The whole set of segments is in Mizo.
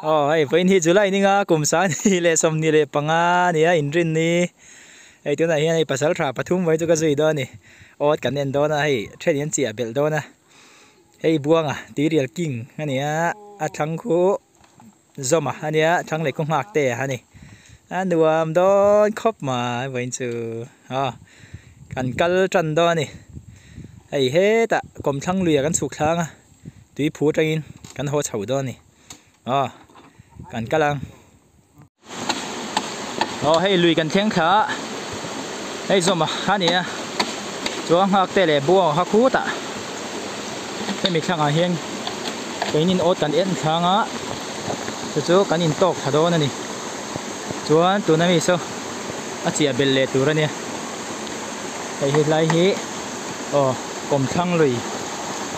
Aw hei vawiin hi July ninga kum sani leh 25 nia inrin ni hei tunah hian hei pasal tha pathum mai chu ka zui dawn a ni awt kan en dawn a hei then in an chiah belh dawn a hei Buanga Tirial King a ni a a thlang khu Zawma a nia thlang leh khaw nghak te a ni a nuam dawn khawp mai vawiin chu aw kan kal tan dawn a ni hei hetah kawmthlang luiah kan chhuk thlang a tui phu atangin kan haw chho dawn a ni aw kan kal ang aw hei lui kan thleng thla a hei Zawma a ni a chuan nghak te leh buang kha khutah hemi thlangah hian keinin awt kan en thlang a chu chu kan intawk thla dawn a ni chuan tuna mi saw a chiah belh leh tur a nia hei hi hlai hi aw kawmthlang lui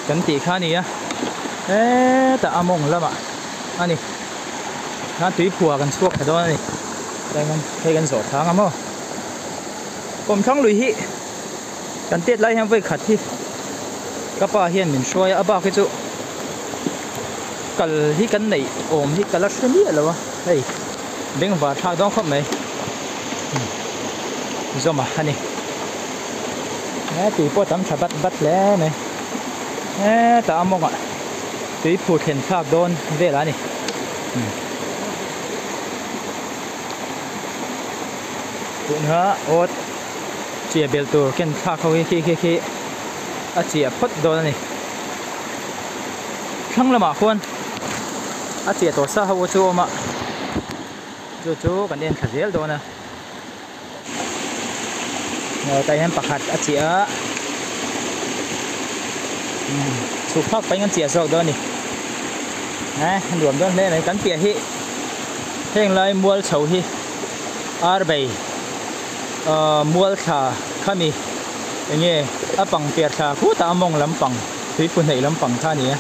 kan tih kha a ni a hetah a mawng lamah a ni khan tui phuah kan chhuak thla dawn a ni hei kan zawh thlang a maw kawmthlang lui hi Kan tet lai hian vawi khat hi ka pa hian min hruai a, a bak hi chu kal hi kan neih awm hi ka la hre miah lo a, hei bengvar thlak dawn khawp mai Zawma a ni he tui pawh a tam tha bat bat hle mai hetah a mawngah tui phur thlen thlak dawn velah a ni. Tuna awt chiah belh tur ken thlak ho hi khi khi khi a chiah phawt dawn a ni. Thlang lamah khuan a chiah tawh sa ho chu a awm a, chu chu kan en thla zel dawn a. Aw tah hian pakhat a chiah a, chhuk phak pahin an chiah zawk dawn a ni. Eh a nuam dawn hle mai kan piah hi heng lai mual chho hi arbei ahh mual thla khami eng nge a pang piah thla khutah a mawng lampang tuiphu hnaih lampang kha a ni a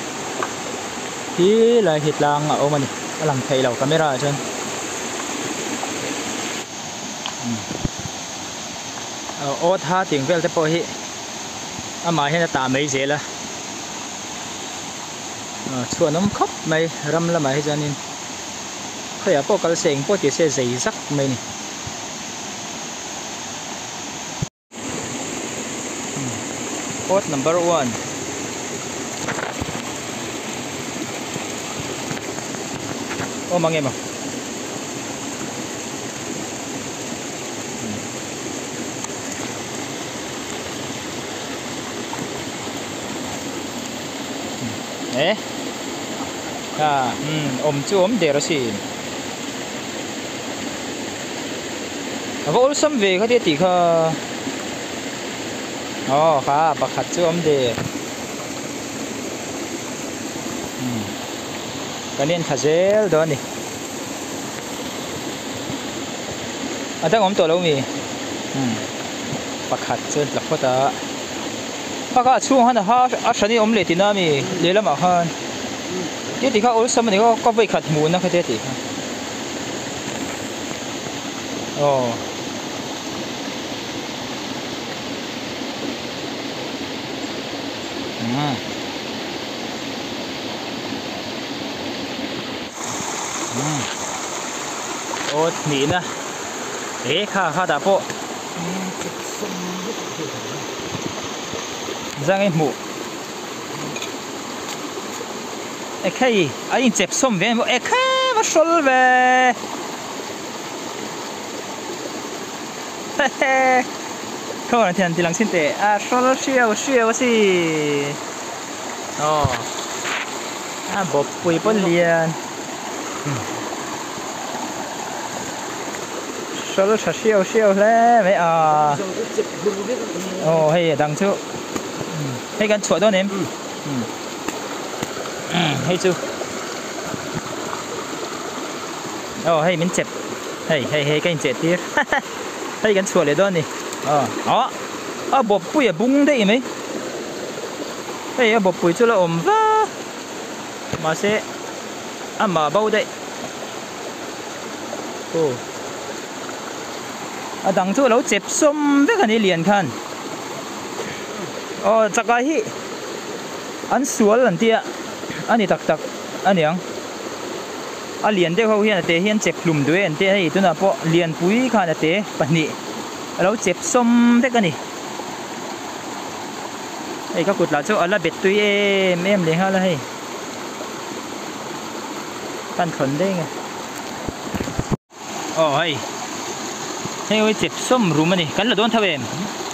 ti lai hi tlang a awm a ni a lang theih lo camera ah chuan aw tha tih vel te pawh hi amah hian a tah mai zel a. Chhuan awm khawp mai ram lamah hi chuanin khawiah pawh kal se eng pawh ti se zei zak mai a ni. Pot number one awm ang em aw. Eh a umm awm chu awm der asin a va awlsam ve kha tia tih kha aw kha pakhat chu awm der umm kan en thla zel dawn a ni a dang awm tawh lo mi umm pakhat chu an tla phawt a. Bak a chhung han a ha a hran hi a awm leh tihna ami lehlamah khan tia tih kha awlsam a ni ka vawi khat hmuhna kha tia tih kha aw umm umm aw hnihna eh kha kha tah pawh. Zang i hmuh ekhei a inchep sawm ve emaw ekhei va hrawl ve hehe khaw an thian ti lang chhin teh a hrawl hriau hriau a si aw a bawppui pawn lian. Hral tha hriau hriau hle mai a aw hei a dang chu hei kan chhuah dawn em hei chu aw hei min chep hei hei hei ka incheh tir hei kan chhuah leh dawn a ni aw ah a bawppui a bung daih mai hei a bawppui chu la awm va mahse amah bo daih. Aw a dang chu a lo chep sawm vek a ni lian khan aw chakai hi an sual an tia a ni tak tak a niang. A lian deuh ho hian a te hi an chep hlum duh e an tia hei tunah pawh lianpui khan a te pahnih a lo chep sawm vek a ni. Hei ka kut lah chu a la bet tui em em leh nghal a hei. Kan thlawn daih nge. Aw hei hei hi chep sawm rum a ni kan la dawn tho em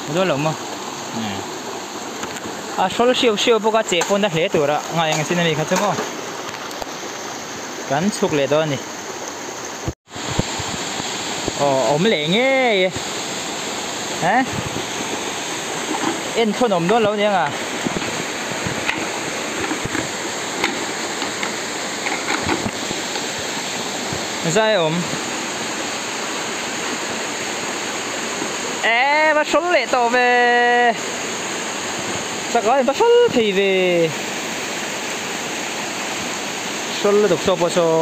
la dawn lo maw a hrawl hriau hriau bawk a cheh pawn a hle tur a ngai ang sin a mi kha chu maw kan chhuk leh dawn a ni aw awm leh ngei e eh en thawn awm dawn lo aniang a. Zai awm e va hrawl leh tawh ve chak lai va hrawl thei ve hrawl lutuk saw pawh saw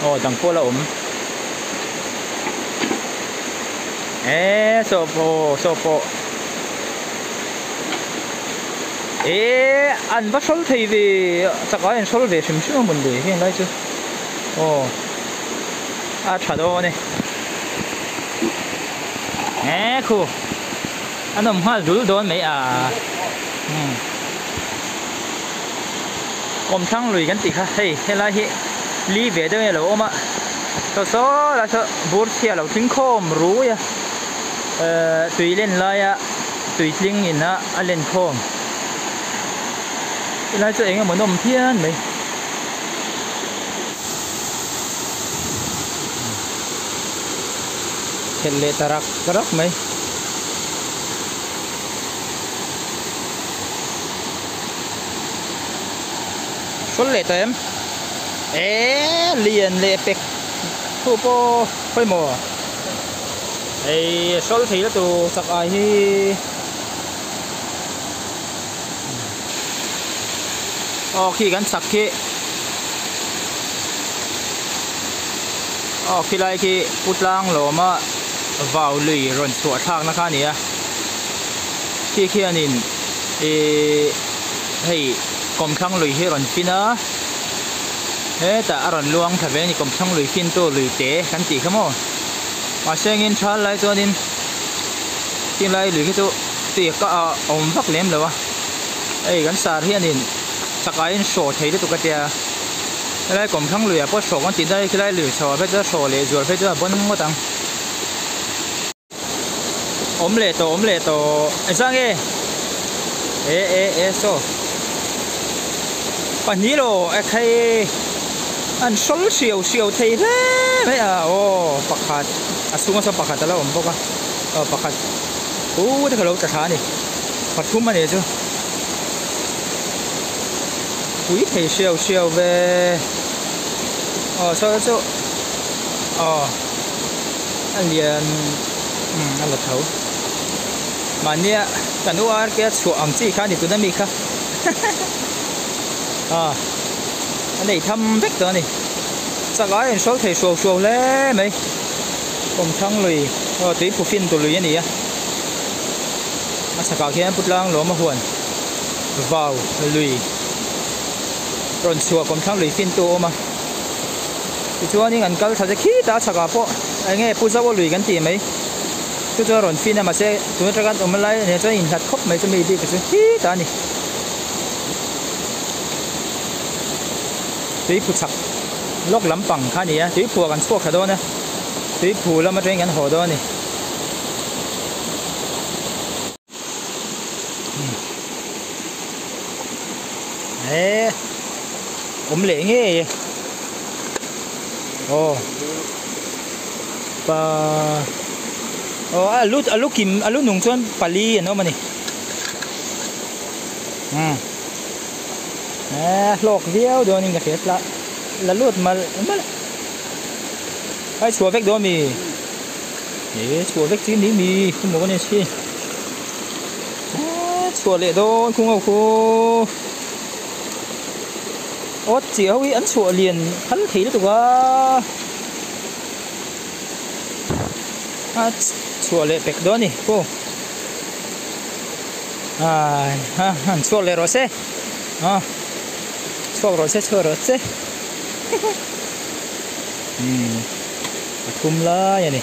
aw dang pawh la awm e saw pawh saw pawh. Eee an va hrawl thei ve chak ai an hrawl ve hrim hrim a mawn le heng lai chu aw a tha dawn e he khu an awm nghal dul dawn mai a umm kawmthlang lui kan tih kha hei helai hi li ve deuh in a lo awm a saw saw lai saw bur chhia a lo tling khawm rui a ehh tui len laia. Tuitling in a a len khawm helai chu eng emaw nawm phian mai. Khelh leh ta rak rak mai. Hrawl leh tawh em? Eee lian leh pek thu pawh pawimawh. Hei hrawl thei la tur chak ai hi aw khi kan chak khi aw khilai khi pu tlang lawma vau lui rawn chhuah thlak na kha a ni a khi khianin ihh hei kawmthlang lui hi a rawn fin a hetah a rawn luang thla ve a ni kawmthlang lui fin tu lui te kan tih kha maw. Mahse engin thal lai chuanin khing lai lui khi chu tui a awm vak lem lo a hei kan sar hianin chakaiin hraw thei lutuk a tia helai kawmthlang luiah pawh hraw kan tih daih khilai lui chho ah phei chuan hraw leh zual phei chu a bawn ngawt ang. Awm leh tawh awm leh tawh engzah nge e e e saw pahnih lo e khai an hrawl hriau hriau thei hle mai a aw pakhat a chhunga saw pakhat a lo awm bawk a aw pakhat u te kha lo tla thla a ni pathum a nih chu pui thei hriau hriau ve aw saw chu aw. A lian umm a la tho mahnia kan u ar te a chhuah ang chi kha a ni tuna mi kha ah a nei tham vek tawh a ni chak ai an hrawl thei hruau hruau hle mai kawmthlang lui aw tui phu fin tur lui a ni a a chhakah khian pu tlang lawm a huan vau lui rawn chhuah kawmthlang lui fin tu a awm a. Tichuanin an kal thla te khitah a chhakah pawh eng nge Pu Zauh a lui kan tih mai chu chu a rawn fin a mahse tun atanga an awm lai nen chuan inhlat khawp mai chu mi bik chu khitah a ni. Tuiphu chhak lawk lampang kha a ni a tuiphuah kan chhuak thla dawn a tuiphu lam atangin kan haw dawn a ni. Eee awm leh ngei e aw pa aw a lu a lu kim a lu nung chuan pali an awm a ni umm eee hlawk viau dawnin ka hria tla la lut malh malh a ai chhuah vek dawn mi. He chhuah vek chi ni mi khum awk a ni si chhuah leh dawn khung ho khu awt chiah ho hi an chhuah lian phal thei lutuk a a chhuah leh pek dawn a ni khu a han chhuak leh rawh se a. Chhuak rawh se chhuak rawh se umm a thum lai a ni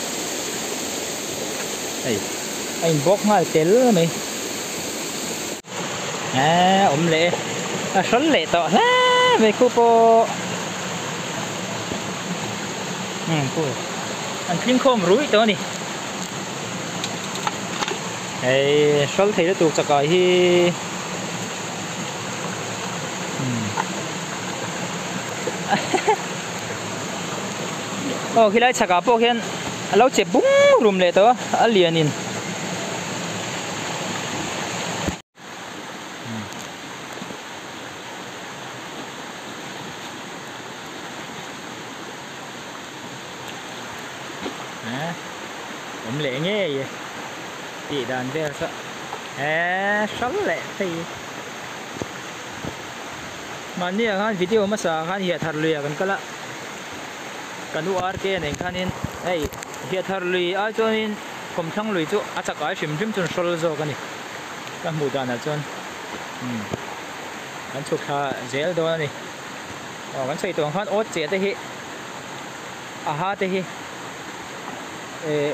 hei a in bawk nghal tel mai eee awm leh e a hrawl leh tawh hle mai khu pawh umm khu an tling khawm ruih tawh a ni hei hrawl thei lutuk chakai hi. Aw khilai chhakah pawh khian a lo che bung rum leh tawh a a lianin. Awm leh ngei e tih dan vel saw eee hral leh phei. Mahni ah khan video hmasa ah khan hiah thar lui ah kan kal a kan u RK nen khanin hei hiah thar lui ai chuanin kawmthlang lui chu a chak ai hrim hrim chuan hrawl zawk a ni ka hmuh danah chuan umm kan chhuk thla zel dawn a ni aw kan sawi tawh ang khan awt chiah te hi a ha te hi eh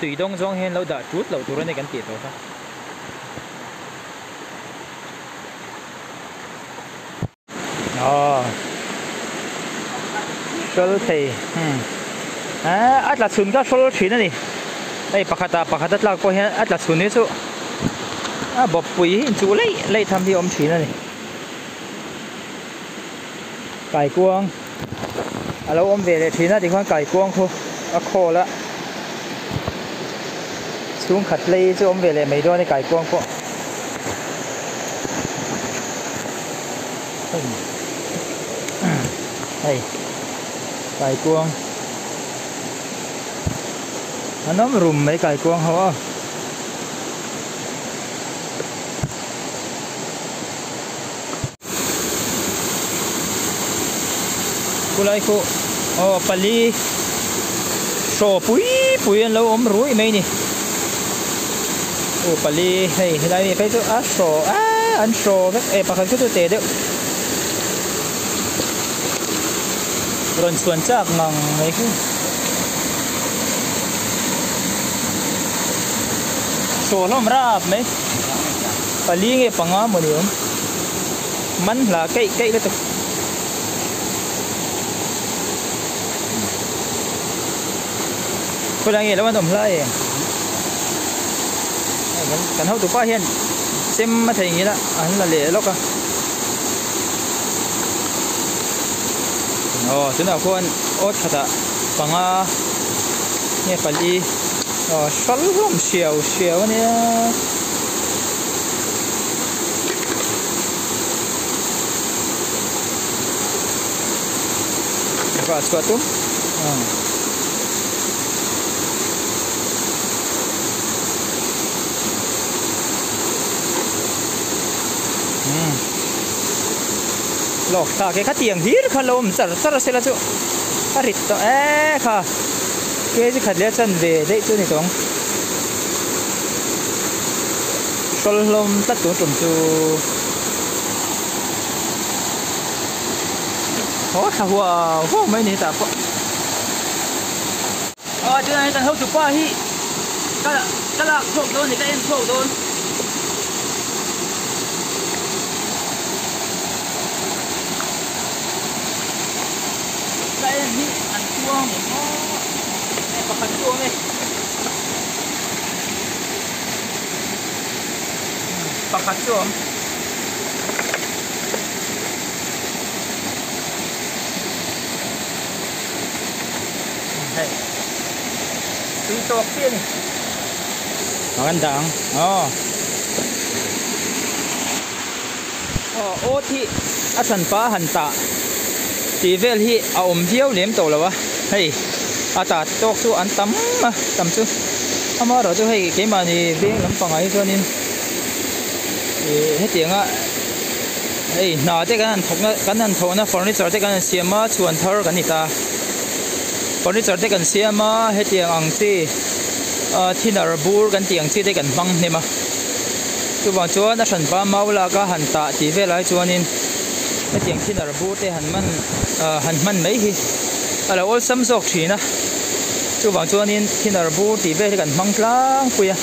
tui dawng zawng hian lo dah tut loh tur a ni kan tih tawh kha. Aw hrawl thei hmm eh a tla chhun kha hrawl thin a ni hei pakhat ah pakhat a tlak pawh hian a tla chhun hi chu a bawppui hi inchuh leih leih tham hi a awm thin a ni kaikuang a lo awm ve leh thin a tikhuan kaikuang khu a khawl a chhungkhat lei chu awm ve leh mai dawn a ni kaikuang pawh. Hei kaikuang an awm rum mai kaikuang ho a. Khulai khu aw pali hraw pui pui an lo awm ruih mai ni aw pali hei helai mi phei chu a hraw aaa an hraw vek e pakhat khu chu te deuh rawn chhuan chak ngang mai khu hraw hlawm rap mai pali nge panga maw ni awm. Man hla keih keih lutuk. Khawilai nge lo an awm hlai e. Kan hotu pa hian chem a thei ngil a an la leh lawk a. Aw tunah khuan awt khatah panga nge pali aw hral hlawm hriau hriau a nia. Vah chhuah tum lawk thlak e khatiang hlir kha lo awm char char a sela chu a rit tawh e kha kg khat leh a chanve daih chu a ni tawh ang. Hrawl hlawm tlat tun tum chu haw thla huau huau mai ni hetah pawh aw tunah hian kan hotu pa hi ka ka lak chhuak dawn ni ka en chhuak dawn. Ka en hi an chuang em aw hei pakhat chu awm e. Pakhat chu awm. Hei. Tui tawk chiah a ni. A kan dah ang. Aw. Aw awt hi a hran pa han tah tih vel hi a awm viau lem tawh lo a hei a tah tawk chu an tam a tam chu amaherawh chu hei keimahni veng lampangah hi chuanin ih hetianga hei hna te kan han thawkna kan han thawhna furniture te kan han siam a chhuan thar kan ni ta furniture te kan siam a hetiang ang chi ah thinner bur kan tih ang chi te kan hmang hnem a. Chuvang chuan a hranpa mau lak a han tah tih velah hi chuanin Hetiang thinner bur te han man ah han hman mai hi a lo awlsam zawk thin a, chuvang chuanin thinner bur tih vel hi kan hmang tlangpui a,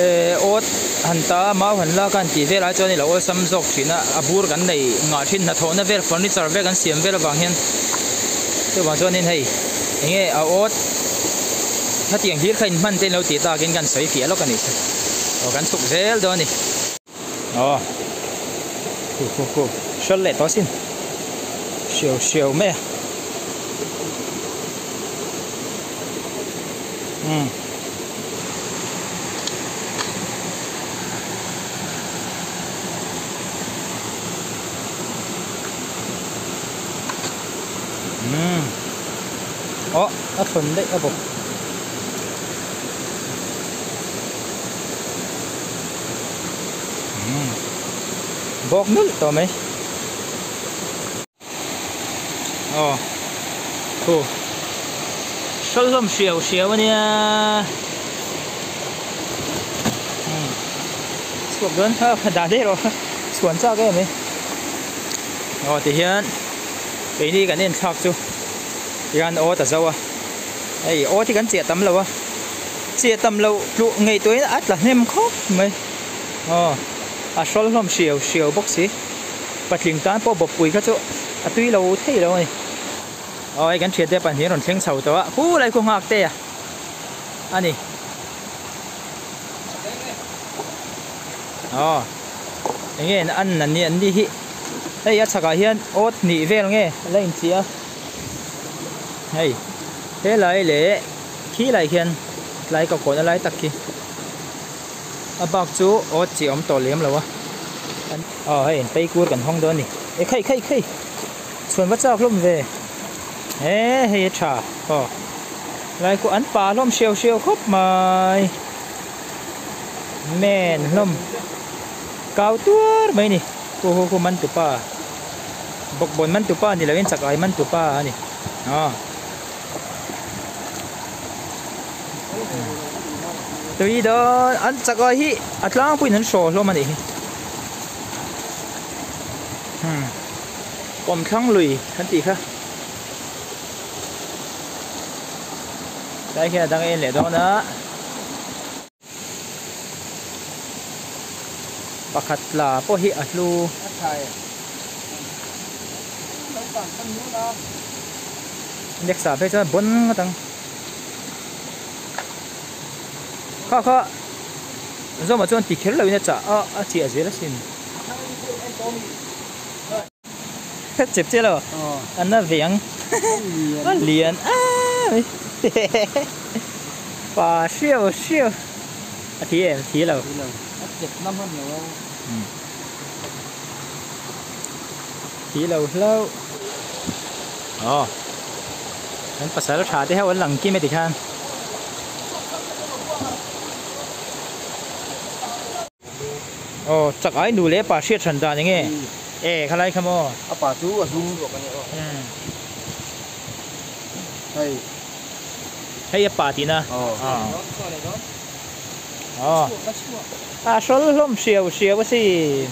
eh awt han ta mau han lak a han tih vel ai chuan i lo awlsam zawk thin a, a bur kan nei ngah thin hnathawhna vel furniture vel kan siam vel avang hian chuvang chuanin hei eng nge a awt hetiang hlir kha inhman te in lo tih takin kan sawi fiah lawk a nih chu aw kan chhuk zel dawn a ni. Aw khu khu khu hral leh tawh asin hriau hriau mai a umm umm aw a thlawn daih a bawk. Bawk nulh tawh mai aw thu hral hlawm hriau hriau ania umm chhuak dawn kha ka dah daih rawh chhuan chak em mai aw tihian keini kan en thlak chu tihian aw ta zo a hei aw te kan chiah tam lo a. Chiah tam loh tluh ngaihtuahin a tla hnem khawp mai. Aw, a hrawl hlawm hriau hriau bawk si. Patling tan pawh bawppui kha chu a tui lo thei lo a ni. Aw hei kan thiante pahnih an rawn thleng chho tawh a, khu lai khu nghak te a a ni. Aw, eng nge an an ni an ni hi. Hei a chhakah hian awt hnih vel nge a la inchih a. Hei, helai leh. Khi lai hian tlai ka kawhna lai tak khi a bak chu awt chi a awm tawh lem lo a aw hei in phei kur kan hawng dawn a ni e khaih khaih khaih chhuan va chak hlawm ve e hei a tha aw lai khu an pa hlawm hreu hreu khawp mai men hlawm kau tuar mai a ni khu khu khu man tupa bawkbawn man tupa ni lovin chakai man tupa a ni aw. Tui dawn an chak a hi a tlangpuiin an hraw hlawm a nih hi hmm kawmthlang lui kan tih kha tlai khian a dang a en leh dawn a. Pakhat tla pawh hi a hlu. Next ah phei chuan bon ngawt ang. Kha kha Zawma chuan ti kher loin a chah a a chiah zel asin. Chep che lo a na ve ang a lian a pa hriau hriau a thi em thi lo a chep na hman lo a thi lo hlauh aw an pasal tha te ho an lang kim e tikhan. Aw chak ai nu leh pa hriat hran dan enge e khalai kha maw. A pa chu a zum ruak a nia aw. Hei. Hei a pa tihna. Aw. Aw. A hrawl hlawm hriau hriau a sin.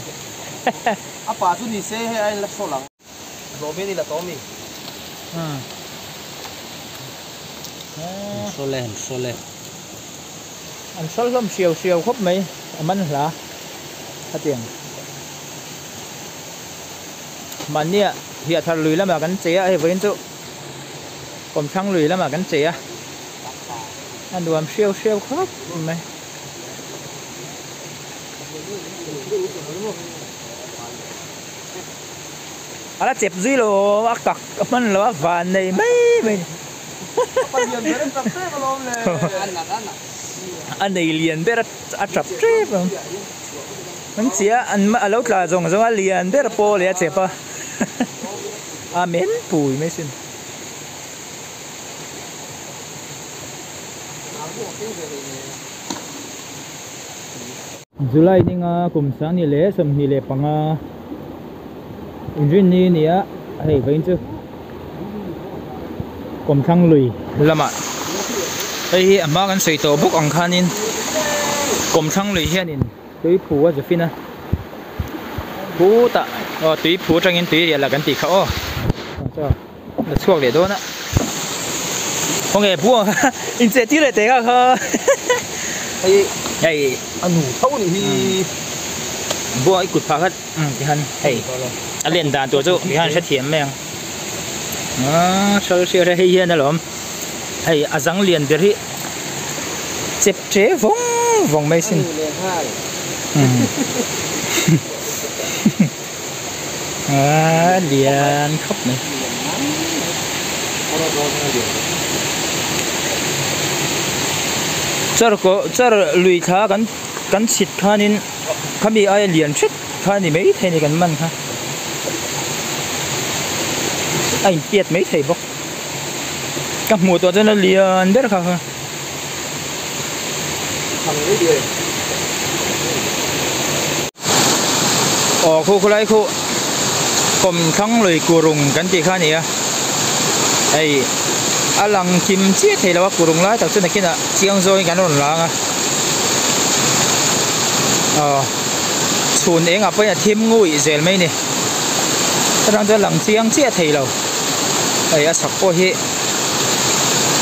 A pa chu ni se hei a in la hrawl ang. Zawm hian i la tawh a mi? Umm. An hrawl e, an hrawl e. An hrawl hlawm hriau hriau khawp mai, a man hla hetiang. Mahnia hiahthar lui lamah kan chei a, hei vawiin chu kawmthlang lui lamah kan chei a, a nuam hriau hriau khawp mai. A la chep zui lo a kak a hman lo a van nei mai mai a nei lian ber a tap tep ang an chiah an a lo tla zawng zawng a lian ber pawh leh a chep a a men pui mai sin. July ninga kum 2025 inrinni a ni a, hei vawiin chu kawmthlang lui lamah hei hi a hma kan sawi tawh bawk ang khanin kawmthlang lui hianin tui phu a zufin a khutah. Aw tui phu atangin tui riah la kan tih kha aw. La chhuak leh dawn a. Khawnge buang incheh tir leh teh kha kha. Hei hei a nu tho ni hi. Buang i kut phah kha tihan hei a len dan tur chu tihan hrethiam mai ang. Aaa hral hria hria hei hian alawm hei a zang lian ber hi chep che vawng vawng mai sin. Aaa lian khawp mai. Char kawh char lui thla kan kan chhit khanin khami aia lian hret kha a ni maithei a ni kan man kha a inpiat maithei bawk ka hmuh tawh chuan a lian ber kha kha. Aw khu khulai khu kawmthlang lui kurung kan tih kha a ni a hei a lang kim chiah thei lo a kurung lai tak chu nakinah chiang zawngin kan rawn lang a aw chhun engah pawhin a thim nguih zel mai a ni chutah chuan lang chiang chiah thei lo hei a chhak pawh hi.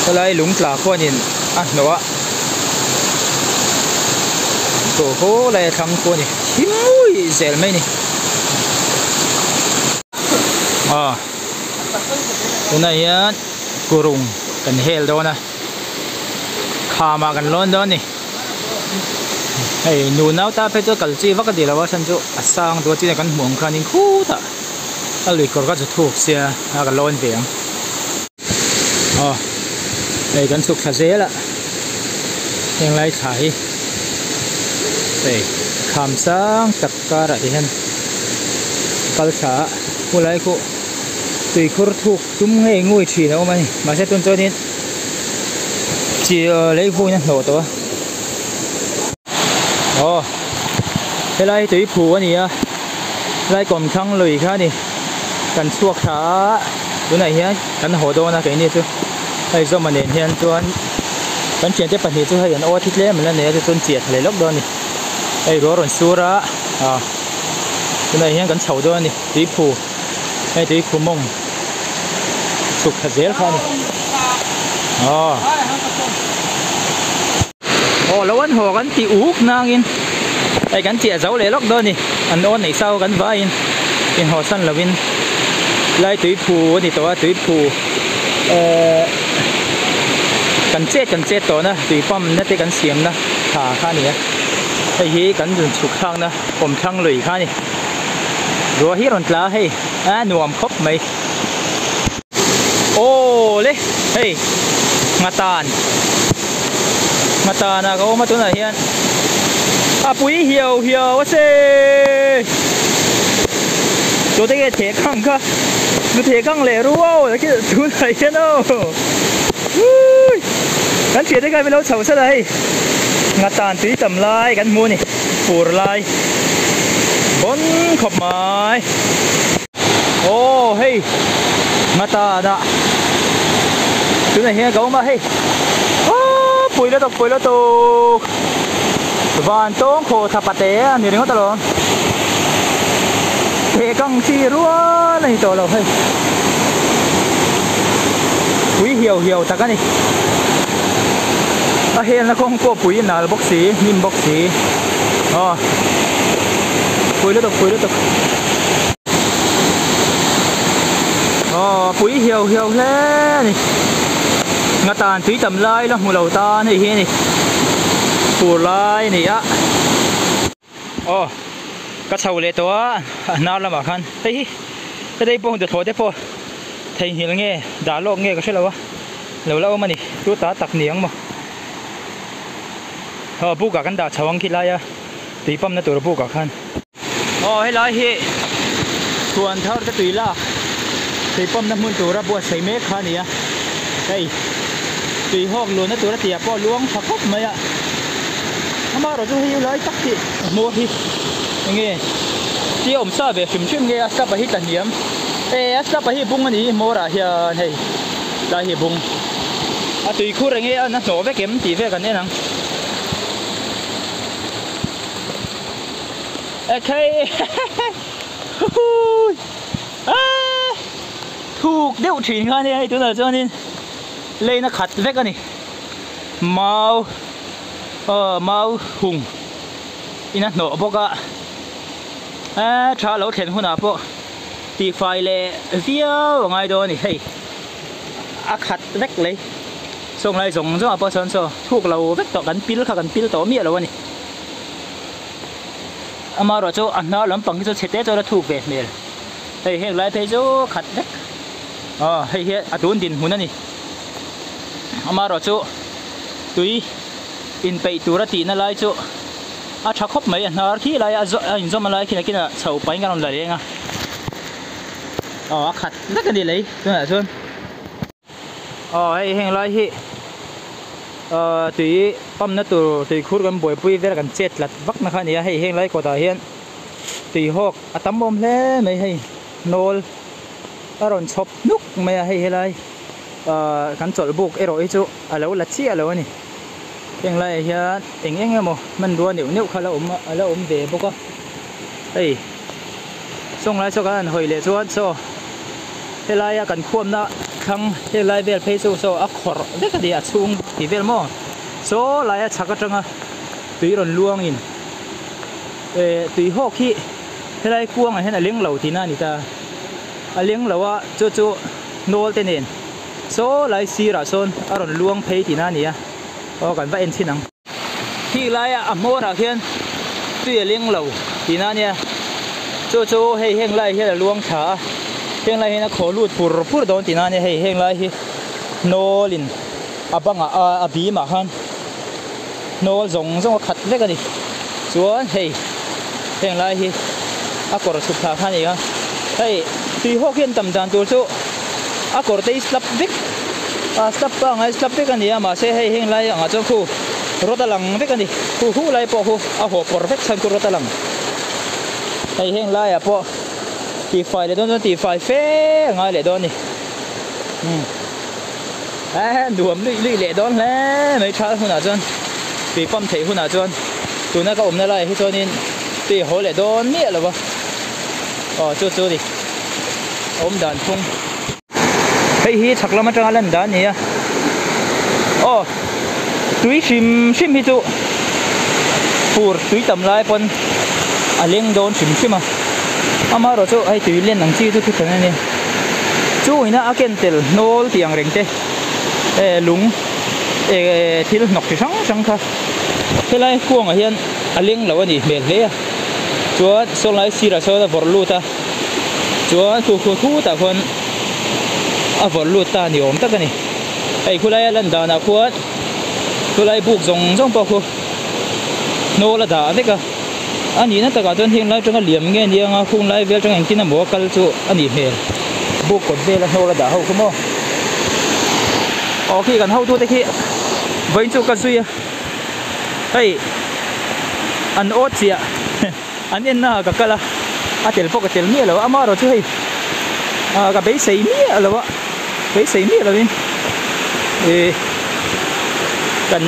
Helai lung tla khuanin a hnawh a tawh haw lai a thlang khu a ni thim ngawih zel mai a ni aw tunah hian kurung kan hel dawn a khamah kan lawn dawn a ni hei nu nau ta phei chu kal chi vak a ni lo a chhan chu a sang duh a chinah kan hmuh ang khanin khutah. A lui kawr ka chu thuk sia a ka lawn ve ang aw hei kan chhuk thla zel a heng lai thla hi hei kham sang tak karah te hian kal thla a khulai khu tuikhur thuk tum ngei ngui thin a awm a ni mahse tun chuanin chi lei vuin a hnawh tawh a aw helai hi tui phu a ni a. Lai kawmthlang lui kha a ni kan chhuak thla a tunah hian kan haw dawn a keini chu hei zawma nen hian chuan kan thiante pahnih chu hei an aw thi tlem an la nei a tichuan chiah thla leh lawk dawn a ni hei ruah rawn sur a ah tunah hian kan chho dawn a ni tuiphu hei tuiphu mawng chhuk thla zel kha a ni aw. Aw lo an haw kan tih uk nangin hei kan chiah zo leh lawk dawn a ni an aw neih sau kan vaiin inhaw san lovin lai tui phu a ni tawh a tui phu ehh kan chet kan chet tawh na tui pump na te kan siam na tha kha a ni a hei hi kan rawn chhuk thlak na kawmthlang lui kha a ni ruah hi a rawn tla a hei a nuam khawp mai. Aw le hei nghatan nghatan ah ka awm a tunah hian a pui hiau hiau a che chu te nge theh khang kha nu theh khang leh ruau tunah hian aw ui kan thiante kha min lo chho sat a hei nghatan tui tam lai kan hmu a ni fur lai bawn khawp mai. Aw hei ngatan ah tunah hian ka awm a hei aw pui lutuk pui lutuk van tawng khaw thla pate a ni ringawt alawm theh kang chi rual a ni tawh lo hei pui hiau hiau tak a ni a helna kawng pawh pui nal bawk si hnim bawk si aw pui lutuk pui lutuk. Aw pui hiau hiau hle a ni ngatan tui tam lai la hmu lo tan hei hi a ni fur lai a ni a aw ka chho leh tawh a a hnar lamah khan hei hi heti pawh dawthlawh te pawh theihnghilh nge dah lawk nge ka hre lo a lo la awm a ni chu ta tak ni ang maw aw buk ah kan dah chho ang khi lai a tui pump na tur buk ah khan. Aw helai hi chhuan thar te tui lak tui pump na hmun tura buatsaih mek kha a ni a hei tui hawk luhna tura tih ah pawh a luang tha khawp mai a amaherawh chu hei lai tak hi a hmawr hi enge tia awm sa ve hrim hrim nge a slap a hi tla hniam e a slap a hi bung a ni hmawr ah hian hei lai hi bung a tui khur enge a na hnawh vek em tih vel kan en ang. Ekhei huhu. deuh thin kha ania hei tunah chuanin lane a khat vek a ni mau aw mau hung in a hnawh bawk a eee tha lo thlen hunah pawh tihfai leh viau a ngai dawn a ni hei a khat vek lei sawng lai zawng zawng ah pawh sawn saw thuk lo vek tawh kan pil kha kan pil tawh miah lo a ni amaherawh chu a hnar lampang hi chu chhe te chuan a thuk ve hmel. Hei heng lai phei chu khat vek aw hei hi a tun dinhmun a ni amaherawh chu tui inpeih tura tihna lai chu a tha khawp mai a hnar khi lai a a inzawm lai khi nakinah chho pahin kan rawn la leng a aw a khat vek a ni lei tunah chuan. Aw hei heng lai hi ahh tui pump na tur tui khur kan buaipui vel kan chet tlat vak na kha a ni a hei heng lai kawtah hian tui hawk a tam awm hle mai hei hnawl a rawn chhawp hnuk mai a hei helai ahh kan chawlh buk erawh hi chu a lo la chiah lo a ni heng laiah hian eng eng emaw hmanrua neuh neuh kha a la awm a la awm ve bawk a hei sawng lai saw kan han hawi leh chuan saw helaia kan khuamna thlang helai vel phei chu saw a khawrh vek a ni a chhung tih vel maw saw laia chhak atanga tui rawn luangin eh tui hawk hi helai kuangah hian a leng lo tihna a ni ta a leng lo a chu chu hnawl te nen saw lai sirah sawn a rawn luang phei tihna a ni a aw kan va en chhin ang. Khi laia a hmawrah khian tui a leng lo tihna a nia chu chu hei heng lai hian a luang thla a heng lai hian a khaw lut pur pur dawn tihna a nia hei heng lai hi hnawlin a bangah a bimah khan hnawl zawng zawng a khat vek a ni chuan hei heng lai hi a kawr chhuk thla kha a ni a hei tui hawk hian tam dan tur chu a kawr te hi slap vek a slap pangai slap vek a ni a mahse hei heng lai angah chuan khu rawt a lang vek a ni khu hu lai pawh khu a haw pawr vek chhan chu rawt a lang hei heng laiah pawh tihfai leh dawn chuan tihfai fe a ngai leh dawn a ni umm eh nuam luih luih leh dawn hle mai thal hunah chuan tui pump theih hunah chuan tuna ka awmna laiah hi chuanin tui a haw leh dawn miah lo va aw chu chu a ni awm dan phung. Hei hi chhak lam atanga lan dan a ni a aw tui hrim hrim hi chu fur tui tam lai pawn a leng dawn hrim hrim a amaherawh chu hei tui len ang chi chu thu hran a ni chu ina a ken tel hnawl tih ang reng te eh lung eh thil hnawk chi hrang hrang kha helai kuangah hian a leng lo a nih hmel hle a chuan sawnglai sirah sawn a vawrh lut a. Chuan khu khu khutah khuan a vawrh lut ta ni awm tak a ni. Hei khulaia lan danah khuan khulai buk zawng zawng pawh khu hnawl a dah vek a. A nihna takah chuan heng lai atanga liam nge ni anga khung lai vel atanga engtin emaw a kal chu a nih hmel. Buk kawt vela hnawl a dah ho khu maw. Aw khi kan hotute khi vawiin chu ka zui a. Hei an awt chiah. An en na ka kal a, a tel pawh ka tel miah lo a, amaherawh chu hei ah ka beisei miah lo a, beisei miah lovin ih kan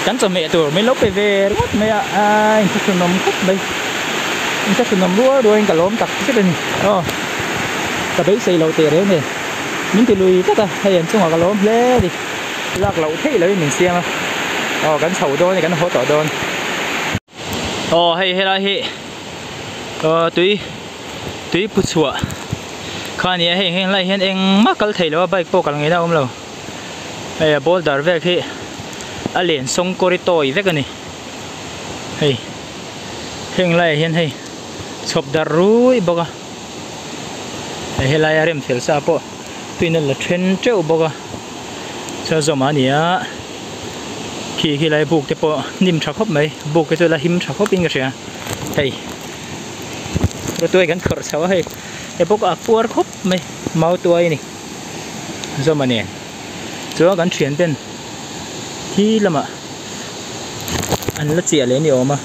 kan chawhmeh tur min lo pe ve ringawt mai a, aa inthlahrunawm khawp mai, inthlahrunawm rual rualin ka lawm tak zet a ni aw ka beisei lo teh reng e, min ti lui tlat a, hei an chungah ka lawm hle a ni, lak loh theih lovin min siam a, aw kan chho dawn a ni kan haw tawh dawn. Aw hei helai hi aw tui tui pu chhuah kha a ni a hei heng lai hian engmah kal theih loh a bike pawh kal ngaihna a awm lo hei a boulder vel khi a len sawng kawri tawi vek a ni hei heng laiah hian hei chhawp darh rui bawk a hei helaia rem fel sa pawh tuina la then teuh bawk a chuan zawm a ni a. Khi khi lai buk te pawh hnim tha khawp mai buk te chu la him tha khawp in ka hria hei rawtuai kan khawrh chho a hei hei pawh a puar khawp mai mau tuai a ni zawma nen chuan kan thian ten khi lamah an la chiah leh a ni awm a.